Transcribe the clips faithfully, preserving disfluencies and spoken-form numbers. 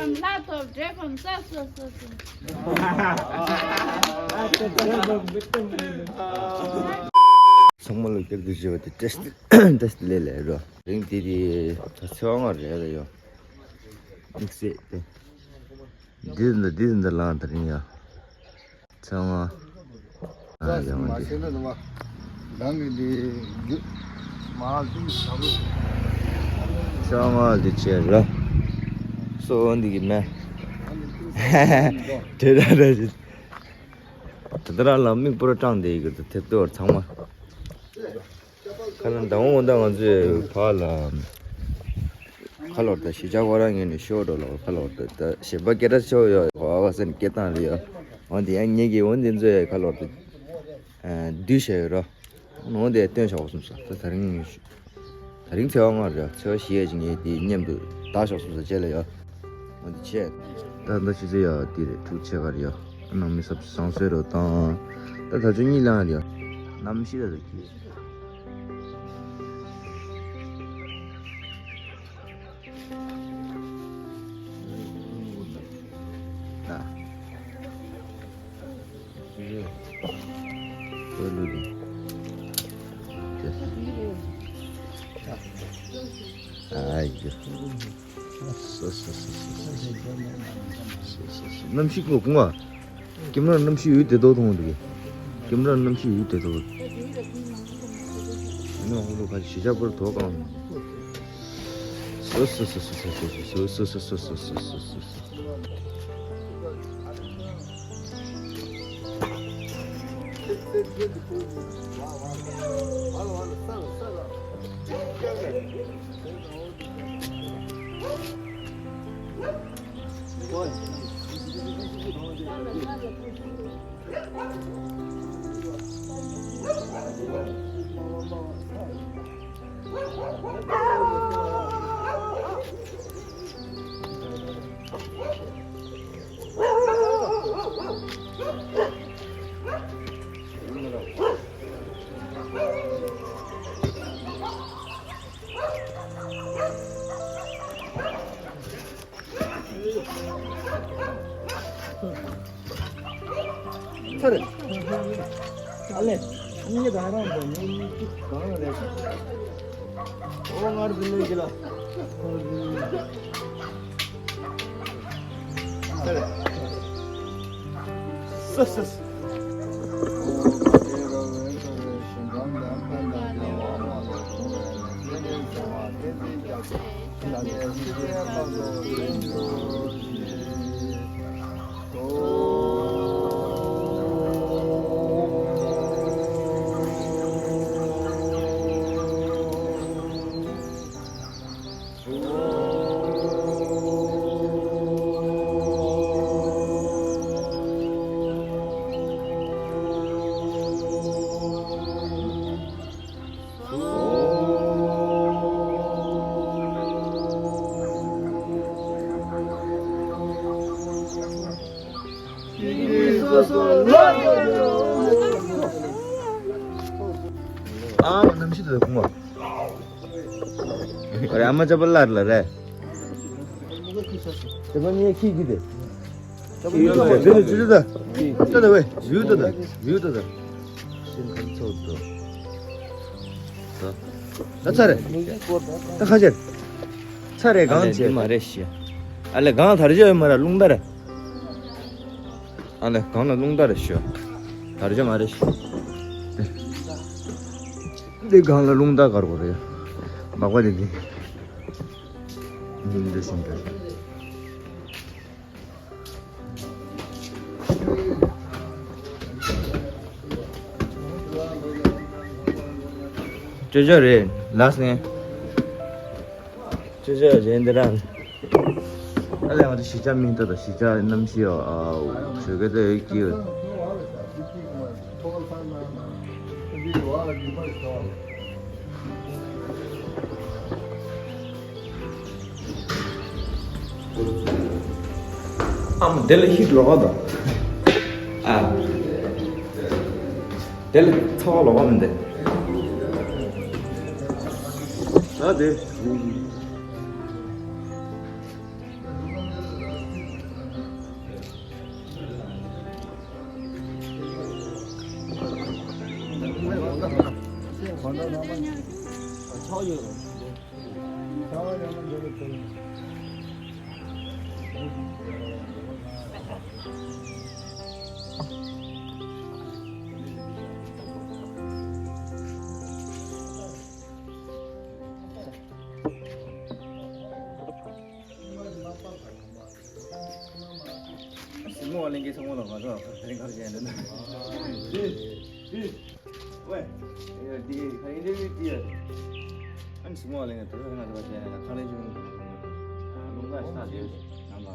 ལ་ཐོབ་འདྲེ་ཁམ་ས་སོ་སོ་སོ། ཚང་མ་ལ་བསྐྱར་དུ་བཞེས་པ་དེ་བཀྲ་ཤིས་བདེ་ལེགས་ལས་རོ། རིང་དེ་དེ་ད་ཚེ་དབང་རེད་ལ་ཡོ། དམིགས་བསལ་དེ། འདི་འདི་འདི་འདི་ལངས་ད་རིང་ཡ། ཚེ་དབང་ཨ་ཡང་མ་འདི་ཤེས་ན་ནུ་མ། རང་གི་འདི་རྒྱུ་མ་ལྟུང་ས་བུ། ཚེ་དབང་འདི་བྱས་ར། སོ་འདི་གི་མེ། དེ་ར་ར་ཞིག་ད་ལྟ་རང་ལ་མིག་པོ་ར་སྐྲངས་བསྡད་ཡོད་ཀྱི་འདུག་དེབ་ཏོར་ཚང་མ། ཁ་ན་མདང་དགོང་དག་ང་ཚོས་ཕར་ལ་ཁ་ལོར་ད་གཞིས་ཆགས་ཁོ་རང་ངོས་ནས་ཤོར་འགྲོ་ལ་ཁ་ལོར་ད་ད་གཞན་པ་སྐད་གྲགས་ཆེ་བ་ཡོད་ཧོ་ཨ་བ་སན་སྐད་བཏང་རེད་ཡ། འོན་ཏེ་ཡང་ངེད་ཀྱི་འོན་ཏེ་ཚོས་ཁ་ལོར་ད་བསྡུས་བྱས་ཡོད་རོ། འོན་ཏེ་སྟོན་བྱ་བ་གསུངས་སོ། ད་ད་རིང་ད་རིང་ཚེས་པ་ལྔ་རེད། ཚེས་པ་བཞི་ཡས་ཀྱི་ངས་དེ་མཉམ་དུ་བདག་ཤོག་གསུངས་ས་བྱས་ལ་ཡ། འོན་ཏེ་བྱས། ད་ད་ཆུ་ཚོད་ཡ་དེ་རེད་དྲུག་ཕྱེད་ཀ་རེད་ཡ། ནང་མི་སབ་བཟང་སོས་རོ་དང་། ད་ད་ཆུ་གཉིས་ལངས་རེད་ཡ། གནམ་གཤིས་ད་ད་ཁྱི། ད། ཨ་ཡོ། སོ་སོ་སོ་སོ། གནམ་གཤིས་ཀོ་ཀུང་ཨ། ཀེམ་ར་གནམ་གཤིས་ཡོད་དེ་དོ་མཐོང་འདུག་ཀེམ་ར་གནམ་གཤིས་ཡོད་དེ་དོ། ཨ་ནི་ཧོང་ལུ་ཁ་ཤི་ཤ་པར་དོ་གང་། སོ་སོ་སོ་སོ། ཚར། ཨ་ལེ། ངས་ད་རང་དང་ངའི་གཉིས་གཅིག་གང་རེད། ཨོ་ངར་འཛིན་ལས་གི་ལ། ཚར། སི་སི་སི། ཨ་མ་གནམ་གཤིས་དེ་ཁུང་བ། རེ་ཨ་མ་ཅབ་ལར་ལ་རེ། ཅབ་ནི་ཁི་ཁི་དེ། ཅབ་ནི་ཅུ་ཅུ་ད། ཅུ་ད་ཝེ་ཝིའུ་ད་ད། ཝིའུ་ད་ད། ཤིན་ཁམ་ཚོགས་དོ། ད་ཚ་རེ། ད་ཁ་ཆེར། ཚ་རེ་གང་ཆེ། མ་རེ་ཤི། ཨ་ལེ་གང་ཐར་ཅོ་མ་ར་རླུང་ད་རེ། ཨ་ལེ་གང་ལ་རླུང་ད་རེ་ཤི། ཐར་ཅོ་མ་རེ་ཤི། འདི་གང་ལ་རླུང་ད་གར་གོ་རེ། མག་པ་དེ་དེ། འདི་སུམ་པ། ཅོ་ཅོ་རེད་ལགས་ནས། ཅོ་ཅོ་རེད་འདི་རང་། ཨ་ལས་ང་ཚོ་གཞིས་ཆགས་མིང་ཐོག་དང་གཞིས་ཆགས་གནམ་གཤིས་ཨ་ཨ་ཆོས་སྐད་དེ་ཡོད་ཀྱི་ཡོད། ཨ་མ་དེ་ལ་ཧིཊ་ལོག་ག་དང་། ཨ། དེ་ལ་ཚ་བ་ལོག་ག་མིན་ཏེ། ཨ་དེ། ཨ་མ་དེ་ལ་ཧིཊ་ལོག་ག་དང་། སྲིང་མོ་གླིང་གའི་ཚང་མ་ལ་ང་ཚོ་ཁ་རིང་ཁར་བྱས་ནས་ན། ཝེ། ཡ་འདི་ག་ཨིན་ཊར་བིའུ་ཅིག་ཡ། ཨ་ནི་སྲིང་མོ་གླིང་གའི་དེ་ཚོ་ང་ཚོ་བྱས་ནས་ན་ཁ་ལེན་བྱུང་། ལུང་ལ་ཤ་དེ་ནང་ལ།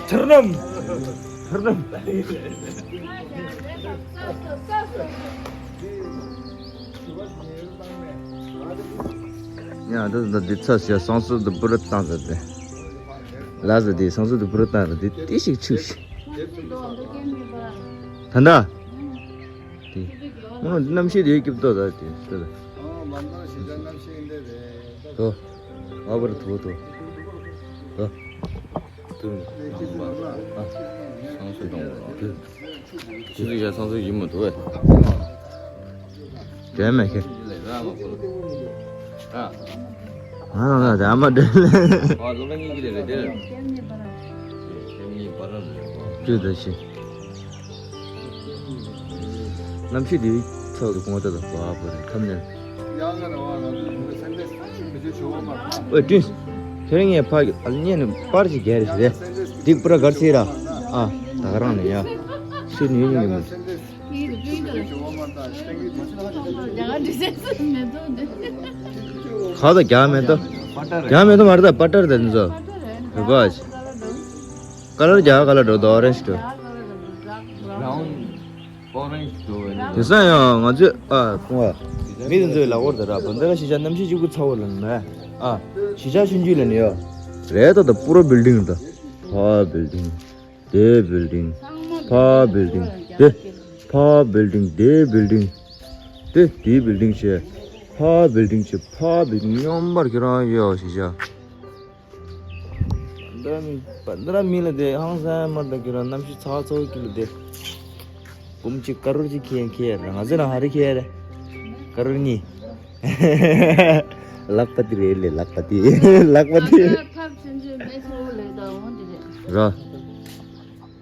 ཐུར་ནམ། ཐུར་ནམ། ཡ་འདི་འདི་འདི་ཚ་ཞེས་སང་སུ་འདི་པུ་རུ་བཏང་ཟེར་ཏེ། ལ་ཟེར་ཏེ་སང་སུ་འདི་པུ་རུ་བཏང་ཟེར་ཏེ་ཏི་ཞིག་ཆུ་ཞིག་ད་འདྲ། ཏི། ཨོ་རྣམ་ཤེས་དེ་སྐྱིད་པོ་ད་ཏི་ཏི། ཏོ། ཨ་བར་ཐོ་ཏོ། ཏོ། ཏུ། སང་སུ་དང་པོ། ཏུ། ཅི་ཟིག་ཡ་སང་སུ་ཡིན་མི་འདུག་བས། དྲན་མེད་ཁེ། ཨ། ང་རང་ལ་ར་མ་དྲན་ལེ། ཨ་ལོ་ལ་གཉིས་ཀྱི་ལས་རེད་དེ། ཅུ་ད་ཤི། གནམ་གཤིས་འདི་ཚོགས་འདུ་གོང་ལྟ་དང་བ་བ་རེད་ཁམས་ནས། ཨོ་ཀྲིན། ཁྱེད་རང་ངས་ཕ་གཉིས་ནས་པར་ཅིག་རྒྱག་རེད་ཟེར། འདི་པུ་ར་གར་ཚེ་ར། ཨ། ད་ག་རང་ནས་ཡ། སུ་ནུས་ཉུང་གི་མི། ཁ་ད་རྒྱག་མེད་ད། རྒྱག་མེད་ད་མ་རེད་ད་པ་ཏར་དེ་ཚོ། རེད་པ། ཀ་ལར་རྒྱག་ཀ་ལར་འགྲོ་ད་ཨོ་རེན་ཇི་འགྲོ། Brown, orange འགྲོ་བས་ནི། དེང་སང་ཡང་ང་ཚོས་ཨ་ཁོང་བ། མི་དེ་ཚོའི་ལག་འོར་དེ་ར་བོད་འདི་ར་གཞིས་ཆགས་གནམ་གཤིས་གཅིག་པུ་ཚ་བོ་ལ་ནི་མེད། ཨ། གཞིས་ཆགས་ཆུང་ཆུང་ལ་ནི་ཡོད། རེད་ད་ད་པུ་ར་བིལ་ཌིང་ད། ཕ་བིལ་ཌིང་། དེ་བིལ་ཌིང་། ཕ་བིལ་ཌིང་། དེ། ཕ་བིལ་ཌིང་། དེ་བིལ་ཌིང་། དེ་དེའི་བིལ་ཌིང་བྱས། ཕ་བིལ་ཌིང་བྱས། ཕ་བིལ་ཌིང་། སྙོམས་པར་ཁྱེད་རང་ཡོད་ཞེས་བྱ། པན་དྲ་མིལ་དེ་ཧང་སང་མར་དང་ཁྱེད་རང་གནམ་གཤིས་ཚ་ཚ་བོ་ཀི་ལ་དེ། འབུམ་གཅིག་ཀ་རོར་གཅིག་ཁེལ་ཁེལ་ར། ང་ཚོ་ན་ཧ་རི་ཁེལ་ར། ཀ་རོར་གཉིས། ལག་པ་དེ་རེད་ལེ། ལག་པ་དེ། ལག་པ་དེ། ཐབས་ཆེན་ཆེན་མེད་ཚོ་ལེ་ད་འོང་དེ་རེད། ར།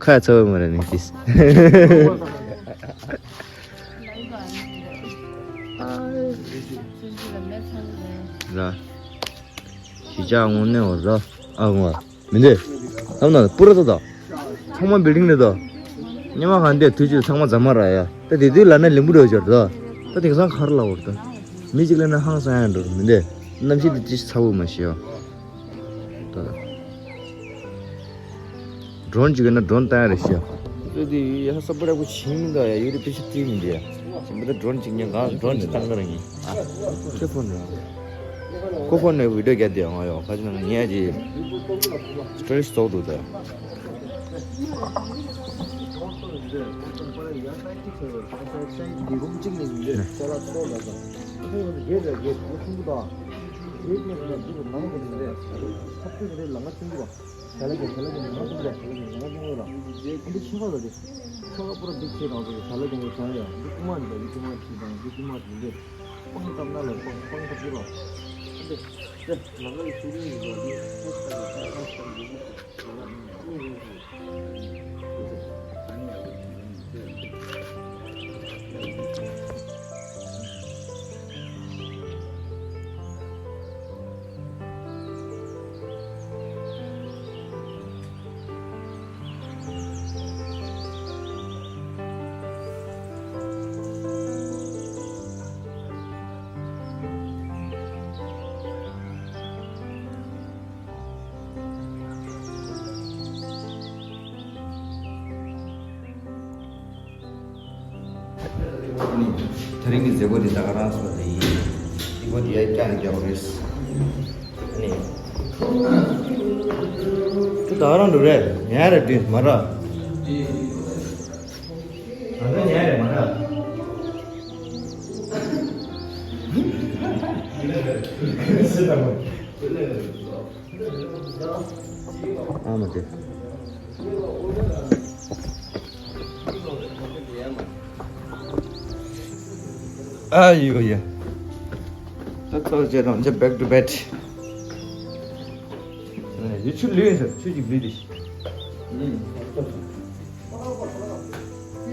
ཁ་ཚ་བོ་མ་རེད་ནི་ཏིས། ར། གཞིས་ཆགས་དངོས་གནས་འོ་ར། ཨ་ངོ་མི་འདི། ཐམ་ན་པུ་ར་ད་ད། ཚང་མ་བིལ་ཌིང་རེད་ད། ཉི་མ་གང་འདས་དུས་ཚོད་ཚང་མ་རྫ་མ་ར་ཡ། ད་དེ་དུས་ལ་ན་ལིམ་བུ་རེད་ཅོར་ད། ད་དེང་སང་གར་ལ་འོར་ད། མི་གཅིག་ལ་ན་ཧང་སང་ཡ་འགྲོ་མི་འདི། གནམ་གཤིས་དེ་ཅི་ཚ་བོ་མ་ཤེས་ཡ། ད། ཌོ་རོན་གཅིག་ཡོད་ན་ཌོ་རོན་བཏང་ཡ་རེད་ཤག་ཚོད་དེ་ཡ་ཧ་ས་པོ་ར་པོ་ཆིང་མི་འདུག་ཡ། ཡུ་ཊུབ་པི་ཤི་ཏི་མི་འདུག་ཡ། ཞིམ་པོ་ད་ཌོ་རོན་གཅིག་ཉན་གང་ཌོ་རོན་གཅིག་བཏང་ག་ར་ཡིན། ཨ། ཁྱོད་ཕོན་ནས། ཁོ་ཕོན་ནས་བི་ཌིའོ་རྒྱབ་དེ་ང་ཡོང་ཁ་ཅིག་ན་ངས་ཀྱི་སི་ཊོ་རེཇ་རྫོགས་འདུག་ད། ལ་ལ་ཅུང་ཅུང་ལ། ཨ་འདི་ཆུང་ཁ་ལ་དེ། ཁ་པར་འདི་ཆེ་རང་ཚོ་ལ་ལ་ཅུང་ཅུང་ལ། ཁ་པར་པུ་ར་འདི་ཆེ་རང་ཚོ་ལ་ལ་ཅུང་ཅུང་ཡ། འདི་རྐུ་མ་འདི་འདི་རྐུ་མ་ཆེ་དང་འདི་རྐུ་མ་ཆེ་འདི། སྤང་ཀ་ན་ལ་སྤང་སྤང་ཀ་པུ་ར། འདི་ལ་ལ་ཡི་ཆུ་རིང་ཡི་ལ་འདི་ཁ་ཁ་ཁ་ཁ་ཁ་འདི་ལ་ལ་ཡི་ཆུ་རིང་ཡི་ལ་འདི། ཨ་ནི། དེ་རིང་གི་མཛད་སྒོ་འདི་ད་ག་རང་སོང་ད་ཡིན། འདི་སྒོ་འདི་ཡ་བཀྱག་ནས་རྒྱག་དགོས་རེད། ཨ་ནི། ད་ག་རང་འགྲོ་རེད། ཉལ་རེད་དུས་མ་ར། ང་ཚོ་ཉལ་རེད་མ་ར། ཨ་མ་དེ། ཨ་ཡོ་ཡ། ད་ཚོ་བྱེད་རང་བྱེད། back to bed། ཡུ་ཆུ་ལུས་ཟེར་ཆུ་ཅིག་ལུས་དེ། ཨུམ།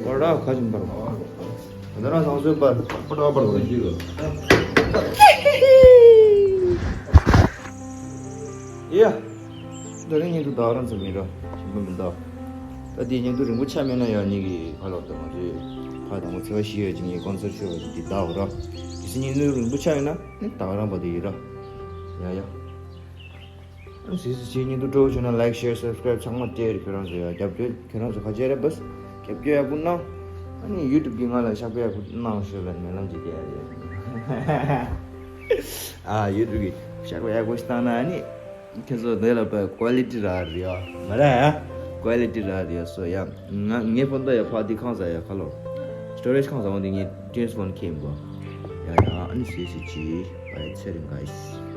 ཀོ་ར་ཁ་ཅིག་འབར་བ། ད་རང་སང་སོའི་པར་ཕོ་ཊོ་པར་བ་ཞིག་ལ། ཡ། ད་རིང་ཉིན་དུ་ཟླ་བ་རང་ཚོ་མི་རོ་ཞིམ་པོ་མི་འདུག་ད་དེ་ཉིན་དུ་རིང་པོ་ཆ་མེད་ན་ཡང་ཉིན་གྱི་ཁ་ལོག་ཏུ་ང་ཚོས་ཕ་དང་པོ་ཚེས་པ་བཞི་ཡོད་ཅིག་ངའི་ཀོན་སར་ཤོ་བ་ཅིག་དེ་ཟླ་བ་རོ། དེ་སྲིད་ཉིན་དུ་རིང་པོ་ཆ་ཡོད་ན་ནི་ད་ག་རང་པ་དེ་ཡིན་རོ། ཡ་ཡ། ཨ་ཟེར་ཟེར་བྱས་ཉིན་དུ་སྤྲོ་བོ་བྱུང་ན་ལའིག་ཤེར་སབ་སི་ཀ་རའིབ་ཚང་མ་སྤྲད་རེད། ཁྱོད་རང་ཚོ་ཡ་རྒྱབ་སྐྱོར་ཁྱོད་རང་ཚོ་ཁ་ཆེ་རེད་བས། རྒྱབ་སྐྱོར་ཡག་པོ་གནང་། ཨ་ནི་ཡུ་ཊུབ་གིས་ང་ལ་ཤག་པ་ཡག་པོ་གནང་ཤོག་ལ་སྨོན་ལམ་ཅིག་རྒྱག་ཡ་རེད། ཨ་ཡུ་ཊུབ་གིས་ཤག་པ་ཡག་པོ་ཞིག་བཏང་ན་ཨ་ནི་ཁྱེད་ཚོ་འདི་ལ་པ་ཀོ་ལི་ཊི་རག་རེད་ཡ། མ་རེད་ཡ། ཀོ་ལི་ཊི་རག་རེད་ཡ། སོ་ཡ། ང་ངའི་ཕོན་ད་ཡ་ཕ་དེ་ཁང་ས་ཡ་ཁ་ལོ། སི་ཊོ་རེཇ་ཁང་ས་འོང་དེ་ངའི་ཊུ་ཡིན་སི་ཕོན་ཁེམ་གོ། ཡ་ཡ། ཨ་ནི་སི་སི་ཅི་བའི་ཚེ་རིང་ག་ཡིས།